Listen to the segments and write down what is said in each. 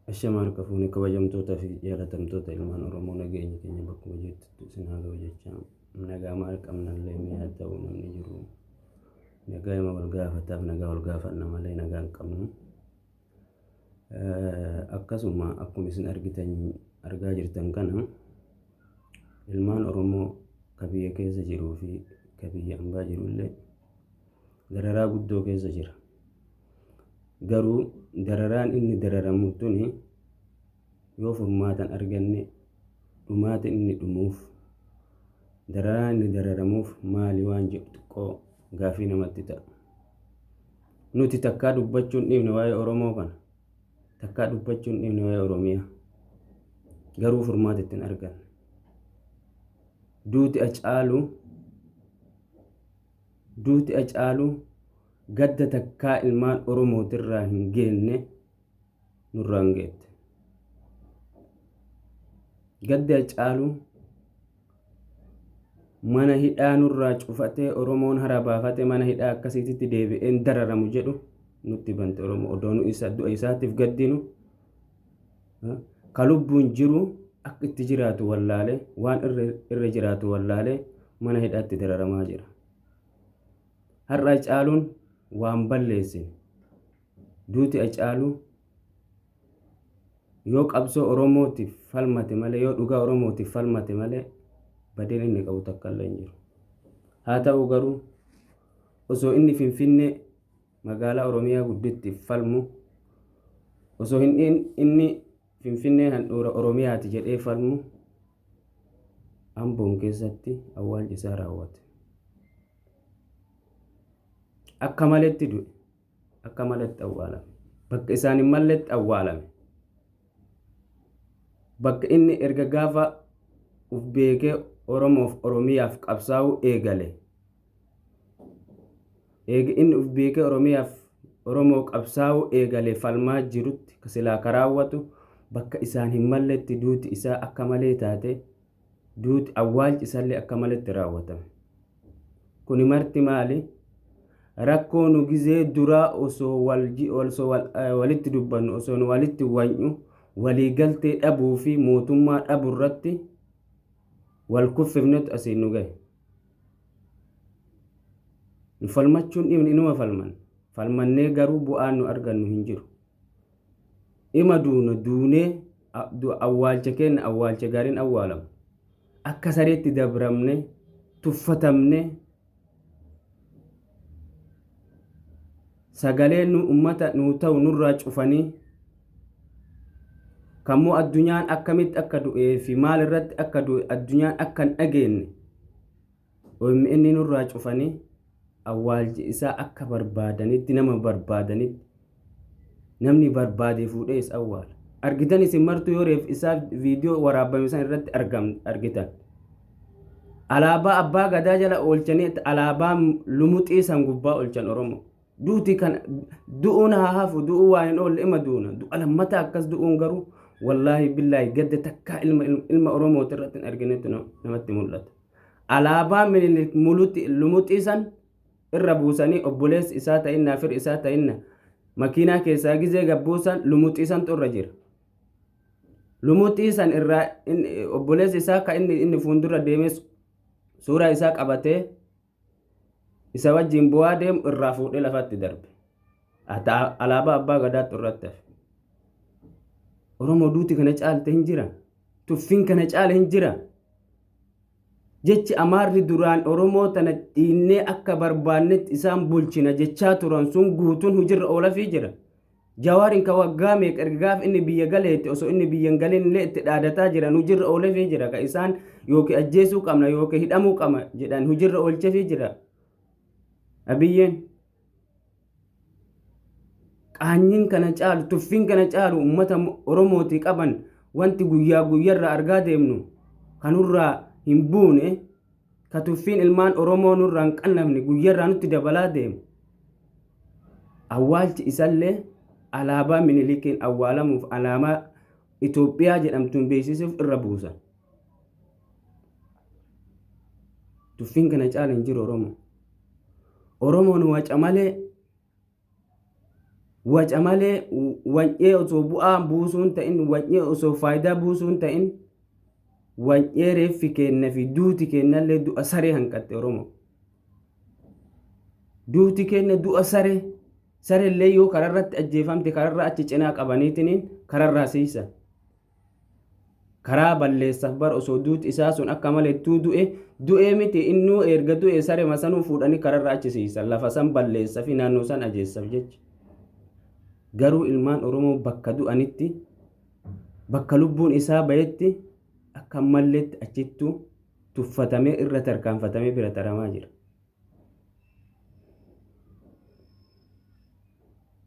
Ashama harka fuune kabajamtoota fi jaalatamtoota ilmaan Oromoo, nageenyi keenya bakkuma jirtutti isin haa ga'u jecha, nagaa maal qabnallee mi'aa ta'u namni jiru nagaa hima wal gaafataaf nagaa wal gaafanna malee nagaa hin qabnu. Akkasuma akkuma isin argitan argaa jirtan kana, ilmaan Oromoo ka biyya keessa jiruu fi ka biyya ambaa jirullee dararaa guddoo keessa jira. Garuu dararaan inni dararamu tuni yoo furmaatan arganne, dhumaatiin inni dhumuuf, dararaan inni dararamuuf maali waan jedhu xiqqoo gaafii namatti ta'a. Nuti takkaa dubbachuun dhiifne waa'ee Oromoo kana. Takkaa dubbachuun dhiifne waa'ee Oromiyaa. Garuu furmaata ittiin arganne. Duuti Hacaaluu, duuti Hacaaluu gadda takkaa ilmaan Oromootirraa hin geenne nurraan geette. Gaddi Hacaaluu mana hidhaa nurraa cufatee, Oromoon hara baafate mana hidhaa akkasiititti deebi'een dararamu jedhu nutti bante. Oromoo odoo nu isa du'a isaatiif gaddinu, ka lubbuun jiru akka itti jiraatu wallaalee, waan irra jiraatu wallaalee mana hidhaatti dararamaa jira. Har'a Hacaaluun waan balleessine, duuti Hacaaluu yoo qabsoo Oromootiif falmate malee, yoo dhugaa Oromootiif falmate malee, badeen inni qabu takka illee hin jiru. Haa ta'u garuu osoo inni Finfinnee magaalaa Oromiyaa guddittiif falmu, osoo inni Finfinnee handhuura Oromiyaati jedhee falmu, Amboon keessatti awwaalchi isaa raawwate. Akka maletti du'e. Akka maletti awwaalame. Bakka isaan hin malletti awwaalame. Bakka inni erga gaafa uf beekee Oromoof Oromiyaaf qabsaa'uu eegale. Eega inni uf beekee Oromiyaaf Oromoo qabsaa'uu eegale falmaa jirutti silaa ka raawwatu, bakka isaan hin malletti duuti isaa akka malee taate, duuti awwaalchi isaallee akka maletti raawwatame. Kuni marti maali? Rakkoo nu gizee duraa osoo wal osoo walitti dubbannu, osoo nu walitti wanyu, waliigaltee dhabuu fi mootummaa dhabuu irratti wal kuffifnetu asiin nu gahe. Nu falmachuun dhiibne, inuma falman. Falmannee garuu bu'aan nu argannu hin jiru. Ima duuna, duunee awwaalcha keenya awwaalcha gaariin awwaalamu. Akka sareetti dabramne, tuffatamne, sagalee nu ummata nuu ta'u nurraa cufanii, kammoo addunyaan akkamitti akka du'ee fi maal irratti akka du'e addunyaan akka hin dhageenye OMN nurraa cufanii, awwaalchi isaa akka barbaadanitti, nama barbaadanitti, namni barbaade fuudhee isa awwaala. Argitan isin martuu yoo reef isaa viidiyoo waraabame san irratti argitan. Alaabaa abbaa gadaa jala oolchanii alaabaa lumuxii san gubbaa oolchan Oromoo. Duuti kan du'uun haa hafu, du'uu waan hin oolle, ima duuna. Du'a lammataa akkas du'uun garuu wallaahi billaahi gadda takkaa ilma Oromooti irratti hin arginetu namatti mul'ata. Alaabaa Minilik lumuxii san irra buusanii, obboleessi isaa ta'innaa fir isaa ta'inna makiinaa keessaa gizee gabbuusan lumuxii santu irra jira. Lumuxii san irraa obboleessi isaa ka inni fuuldura deemee suuraa isaa qabatee isa wajjin bu'aa deemu irraa fuudhee lafatti darbe. Alaabaa abbaa gadaatti irratti hafe. Oromoo, duuti kana caalte hin jira. Tuffiin kana caale hin jira. Jechi Amaarri duraan Oromoo tana dhiinnee akka barbaannetti isaan bulchina jechaa turan sun guutuun hojiirra oolafii jira. Jawaariin ka waggaa meeqa erga gaafa inni biyya galeetti, osoo inni biyya hin galin illee itti dhaadataa jiran hojiirra oolafii jira. Ka isaan yookiin ajjeesuu qabna yookiin hidhamuu qabna jedhan hojiirra oolchafii jira. Abiyyeen qaanyiin kana caalu, tuffiin kana caalu uummata Oromootii qaban, wanti guyyaa guyyarraa argaa deemnu kanurraa hin buune, ka tuffiin ilmaan Oromoo nurraa hin qannafne guyyarraa nutti dabalaa deemu. Awwaalchi isallee alaabaa Minilikiin awwaalamuuf, alaabaa Itoophiyaa jedhamtuun beeksisuuf irra buusan. Tuffiin kana caala hin jiru Oromoo. Oromoon waca malee Waca malee wany'ee osoo bu'aa buusuu hin ta'in, wany'ee osoo faayidaa buusuu hin ta'in, wany'ee reeffi keenna fi duuti keennallee du'a saree hanqatte Oromoo. Duuti keenya du'a saree, sareellee yoo kararratti ajjeefamte kararra achi cinaa qabaniitiniin kararraa siisan. Karaa balleessaaf bar osoo duuti isaa sun akka malettuu du'e du'ee miti innuu erga du'e sare masanuu fuudhanii kararra achi siisan lafa san balleessa fi naannoo san ajeessaaf jecha. Garuu ilmaan Oromoo bakka du'anitti bakka lubbuun isaa bahetti akka malletti achittuu tuffatamee irra tarkaanfatamee bira taramaa jira.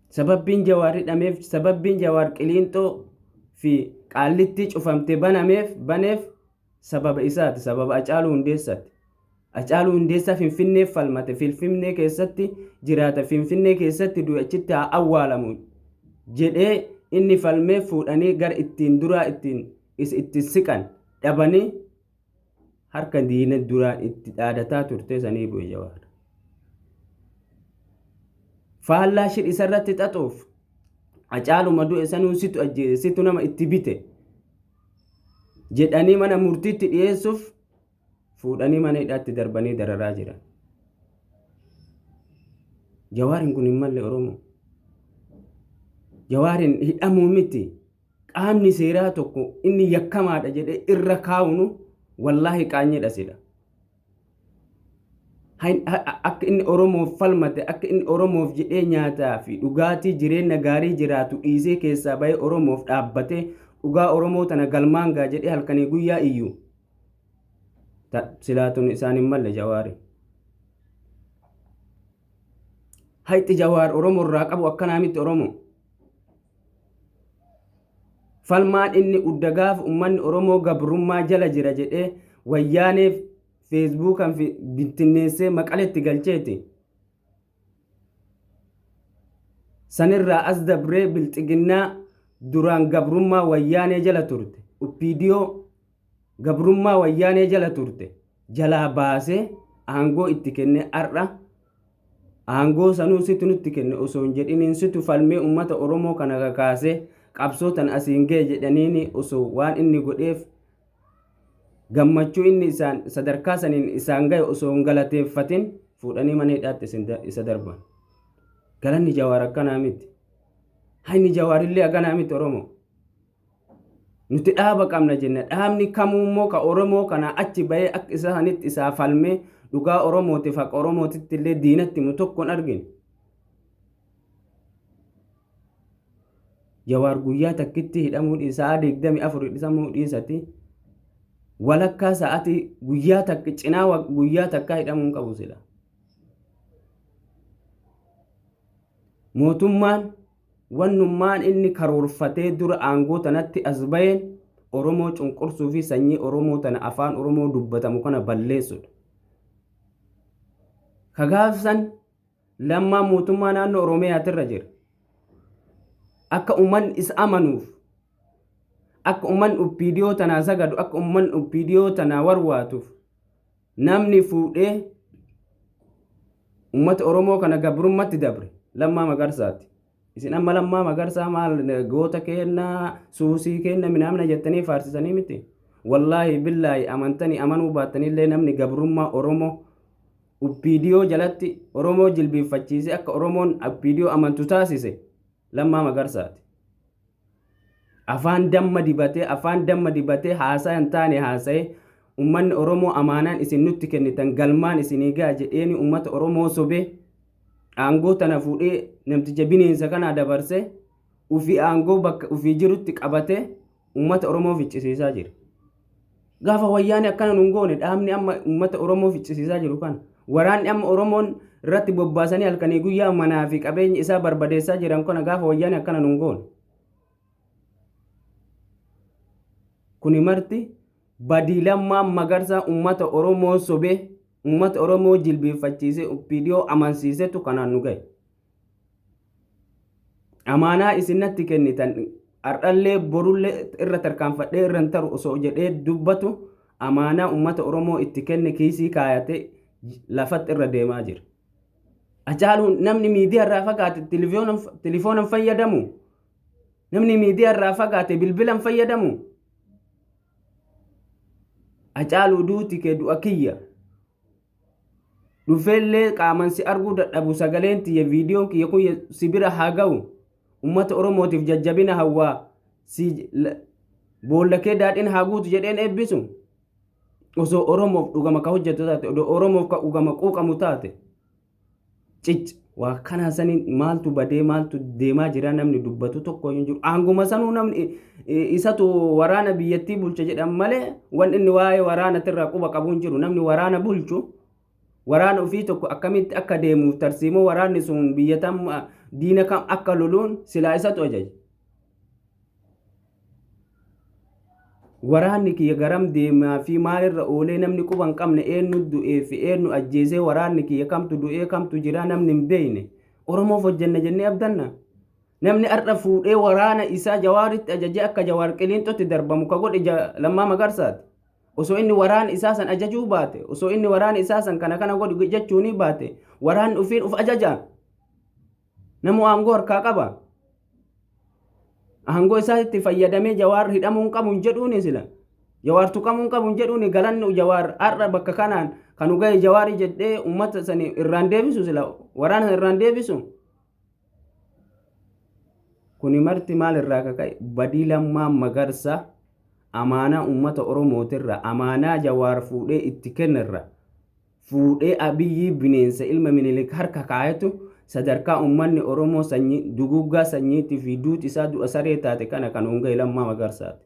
Sababbiin Jawaar hidhameef, sababbiin Jawaar Qiliinxoo fi Qaallittii cufamte banameef baneef sababa isaati, sababa Hacaaluu Hundeessaati. Hacaaluu Hundeessaa Finfinneef falmate, Finfinnee keessatti jiraata, Finfinnee keessatti du'e achitti haa awwaalamu jedhee inni falmee fuudhanii gara ittiin duraa ittiin ittiin siqan dhabanii harka diina duraan itti dhaadataa turte sanii bu'e Jawaar. Faallaa shir isarratti xaxuuf Hacaaluma du'e sanuu situ ajjeese situ nama itti bite jedhanii mana murtiitti dhiyeessuuf fuudhanii mana hidhaatti darbanii dararaa jiran. Jawaariin kun hin malle Oromoo. Jawaariin hidhamuu miti. Qaamni seeraa tokko inni yakkamaadha jedhee irra kaa'unu wallaahi qaanyiidha sila. Akka inni Oromoof falmate, akka inni Oromoof jedhee nyaataa fi dhugaatii jireenya gaarii jiraatu dhiisee keessaa bahee Oromoof dhaabbatee dhugaa Oromoo tana galmaan gaa jedhee halkanii guyyaa iyyu. Silaatuun isaan hin malle Jawaari. Hayxi Jawaar Oromoo irraa qabu akkanaa miti Oromoo. Falmaan inni udda gaafa uummanni Oromoo gabrummaa jala jira jedhee wayyaaneef feesbuukaan bittinneessee maqaletti galcheeti. Sanirraa as dabree bilxiginnaa duraan gabrummaa wayyaanee jala turte. Uppiidiyoo gabrummaa wayyaanee jala turte. Jalaa baasee aangoo itti kennee har'a aangoo sanuu situ nutti kenne osoo hin jedhiniin situ falmee uummata Oromoo kana kakaasee qabsoo tan asiin ga'e jedhaniini osoo waan inni godheef gammachuu inni isaan sadarkaa saniin isaan ga'e osoo hin galateeffatin fuudhanii mana hidhaatti isa darban. Galanni Jawaar akkanaa miti. Hayni Jawaarillee akkanaa miti Oromoo. Nuti dhaaba qabna jenna. Dhaabni kamuu immoo ka Oromoo kana achi bahee akka isaanitti isaa falmee dhugaa Oromootiif haqa Oromootitti illee diinatti himu tokko hin argine. Jawaar guyyaa takkitti hidhamuu sa'aa 24 hidhamuu dhiisati walakkaa sa'aatii guyyaa takka cinaa guyyaa takkaa hidhamuu hin qabu sila. Mootummaan wannummaan inni karoorfatee dura aangoo tanatti as baheen Oromoo cunqursuu fi sanyii Oromoo tana afaan Oromoo dubbatamu kana balleessudha. Kagaafsan Lammaa mootummaa naannoo Oromiyaatirra jira. Akka uummanni isa amanuuf, akka uummanni OPDO tanaa sagadu, akka uummanni OPDO tanaa warwaatuuf namni fuudhee uummata Oromoo kana gabrummatti dabre Lammaa Magarsaati. Isin amma Lammaa Magarsaa maal goota keenna suusii keenna minaamna jettanii faarsisanii miti. Wallaahi billaahi amantanii amanuu baattanillee namni gabrummaa Oromoo OPDO jalatti Oromoo jilbiiffachiisee akka Oromoon OPDO amantu taasise Lammaa Magarsaati. Afaan damma dibatee afaan damma dibatee haasaa hin taane haasa'ee uummanni Oromoo amaanaan isin nutti kennitan galmaan isinii ga'a jedheeni uummata Oromoo sobee aangoo tana fuudhee namticha bineensa kanaa dabarsee ufii aangoo bakka ufii jirutti qabatee uummata Oromoo ficcisiisaa jira. Gaafa wayyaanee akkana nun goone dhaabni amma uummata Oromoo ficcisiisaa jiru kana. Waraanni amma Oromoon irratti bobbaasanii halkanii guyyaa manaa fi qabeenya isaa barbadeessaa jiran kana gaafa wayyaanee akkana nun goone. Kuni marti badii Lammaa Magarsaa uummata Oromoo sobee uummata Oromoo jilbeeffachiisee OPDO amansiisetu kanaan nu gahe. Amaanaa isin natti kennitan har'allee borullee irra tarkaanfadhee irra hin taru osoo jedhee dubbatu amaanaa uummata Oromoo itti kenne kiisii kaayatee lafatti irra deemaa jira. Hacaaluun namni miidiyaa irraa fagaate tilifoona hin fayyadamu. Namni miidiyaa irraa fagaate bilbila hin fayyadamu. Hacaaluu duuti kee du'a kiyya. Dhufeellee qaaman si arguu dadhabu sagaleen tiyya viidiyoon kiyya kun si bira haa ga'u. Uummata Oromootiif jajjabina hawwaa si boolla kee daadhiin haa guutu jedheen eebbisu. Osoo Oromoof dhugama ka hojjetu taate, odoo Oromoof ka dhugama quuqamu taate. Cic waa kanaa saniin maaltu badee maaltu deemaa jira namni dubbatu tokko hin jiru. Aanguma sanuu namni isatu waraana biyyattii bulcha jedhan malee wanni inni waa'ee waraanatirraa quba qabu hin jiru. Namni waraana bulchu waraana ofii tokko akkamitti akka deemuuf tarsiimoo waraanni sun biyya tam diina kam akka loluun silaa isatu ajaja. Waraanni kiyya garam deemaa fi maalirra oolee namni quba hin qabne eenyu du'ee fi eenyu ajjeesee waraanni kiyya kamtu du'ee kamtu jira namni hin beekne. Oromoof hojjenna jennee abdanna. Namni har'a fuudhee waraana isaa Jawaaritti ajajee akka Jawaar Qiliinxootti darbamu ka godhe Lammaa Magarsaati. Osoo inni waraana isaa san ajajuu baate, osoo inni waraana isaa san kana kana godhu jechuunii baate, waraanni ofiin of ajaja. Namu aangoo harkaa qaba. Aangoo isaatti fayyadamee Jawaar hidhamuu hin qabu hin jedhuuni sila. Jawaar tuqamuu hin qabu hin jedhuuni galanni Jawaar har'a bakka kanaan kan gahe Jawaarii jedhee uummata sani irraan deebisu sila waraana sana irraan deebisu. Kuni marti maal irraa kaka'e badii Lammaa Magarsaa amaanaa uummata Oromootirra amaanaa Jawaar fuudhee itti kennerra fuudhee Abiyyii bineensa ilma Minilik harka kaayetu sadarkaa uummanni Oromoo sanyii duguuggaa sanyiitii fi duuti isaa du'a saree taate kana kan honga'e Lammaa Magarsaati.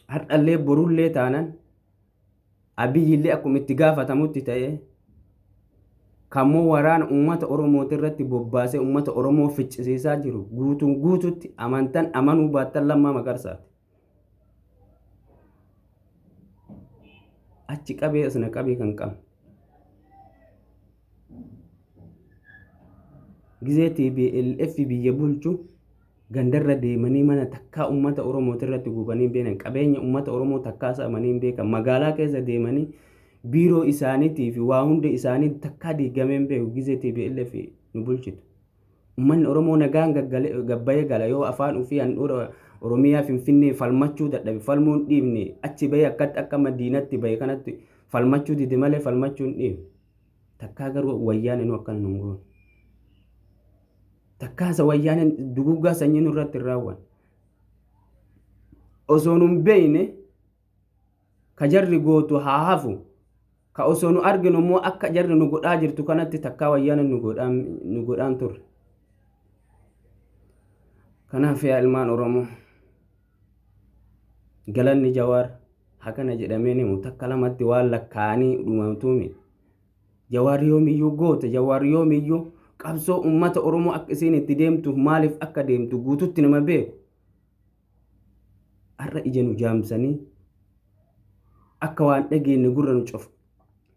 Har'allee borullee taanan Abiyyillee akkuma itti gaafatamutti ta'ee kammoo waraana uummata Oromooti irratti bobbaasee uummata Oromoo ficcisiisaa jiru guutuun guututti amantan amanuu baattan Lammaa Magarsaati. Achi qabee as na qabee kan qabne. Gizee TPLF biyya bulchu gandarra deemanii mana takkaa uummata Oromooti irratti gubanii hin beekan. Qabeenya uummata Oromoo takkaa saamanii hin beekan. Magaalaa keessa deemanii biiroo isaaniitii fi waa hunda isaanii takkaa diigamee hin beeku. Gizee TPLF nu bulchitu. Uummanni Oromoo nagaan gabbayee gala yoo afaan ofii handhuura Oromiyaa Finfinnee falmachuu dadhabe falmuu hin dhiifne achi bahee akkatti akka madiinatti bahe kanatti falmachuu dide malee falmachuu hin dhiifne. Takkaa garuu wayyaanee nu akkana nu hin goone. Takkaa isa wayyaaneen duguggaa sanyii nurratti hin raawwanne. Osoo nu hin beekne ka jarri gootu haa hafu. Ka osoo nu arginu immoo akka jarri nu godhaa jirtu kanatti takkaa wayyaaneen nu godhaan turre. Kanaaf yaa ilmaan Oromoo galanni Jawaar hakana jedhamee himu takka lamatti waan lakkaa'anii dhumatuu miti. Jawaar yoomiyyuu goota, Jawaar yoomiyyuu qabsoo uummata Oromoo akka isiin itti deemtuuf maaliif akka deemtu guututti nama beeku. Har'a ija nu jaamsanii akka waan dhageenye gurra nu cufu.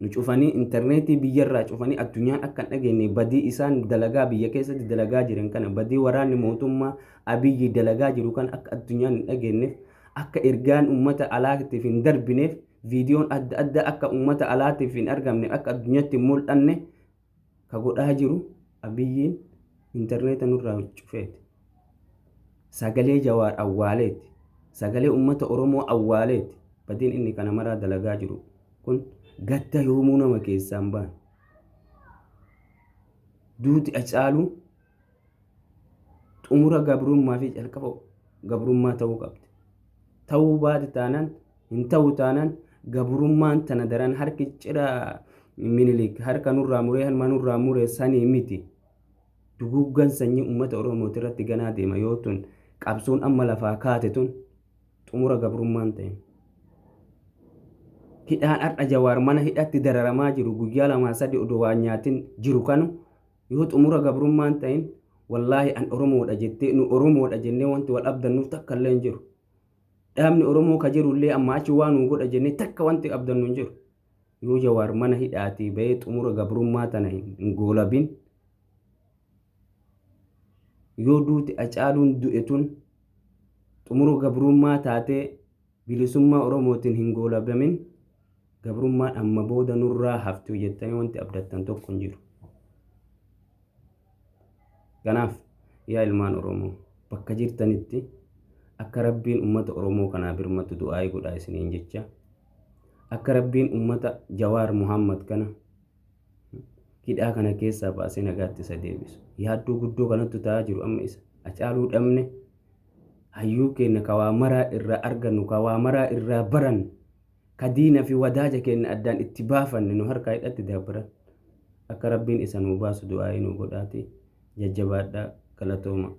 Nu cufanii intarneetii biyyarraa cufanii addunyaan akka hin dhageenye badii isaan dalagaa biyya keessatti dalagaa jiran kana badii waraanni mootummaa Abiyyi dalagaa jiru kana akka addunyaan hin dhageenyeef akka ergaan uummata alaatiif hin darbineef viidiyoon adda addaa akka uummata alaatiif hin argamne akka addunyatti hin mul'anne ka godhaa jiru Abiyyiin intarneeta nurraa cufeeti. Sagalee Jawaar awwaaleeti. Sagalee uummata Oromoo awwaaleeti. Badiin inni kana maraa dalagaa jiru kun gadda yoomuu nama keessaa hin baane. Duuti Hacaaluu xumura gabrummaa fi calqaba gabrummaa ta'uu qabdi. Ta'uu baate taanaan hin ta'u taanaan gabrummaan tana daran harki cira Minilik harka nurraa muree harma nurraa mure sanii miti. Duguuggan sanyii uummata Oromooti irratti ganaa deema yoo tun qabsoon amma lafaa kaate tun xumura gabrummaan ta'e. Hidhaan har'a Jawaar mana hidhatti dararamaa jiru guyyaa lamaa sadi odoo waan nyaatin jiru kanu yoo xumura gabrummaan ta'in wallaahi an Oromoodha jettee nu Oromoodha jennee wanti wal abdannuuf takka illee hin jiru. Dhaabni Oromoo ka jiru illee amma achi waan nu godha jennee takka wanti abdannu hin jiru. Yoo Jawaar mana hidhaatii bahee xumura gabrummaa tana hin goolabin yoo duuti Hacaaluun du'e tun xumura gabrummaa taatee bilisummaa Oromootiin hin goolabamin Gabrummaan amma booda nurraa haftu jettanii wanti abdattan tokko hin jiru. Kanaaf yaa ilmaan Oromoo, bakka jirtanitti akka Rabbiin ummata Oromoo kanaa birmatu du'aa'ii godhaa isiniin jecha, akka Rabbiin ummata Jawaar Muhammad kana hidhaa kana keessaa baasee nagaatti isa deebisu. Yaaddoo guddoo kanattu ta'aa jiru amma isa. Hacaaluu dhabne, hayyuu keenya ka waa maraa irraa argannu, ka waa maraa irraa barannu, ka diina fi wadaaja keenya addaan itti baafanne nu harkaa hidhatti dabaran. Akka Rabbiin isa nuu baasu du'aa'ii nuu godhaati. Jajjabaadhaa, galatooma.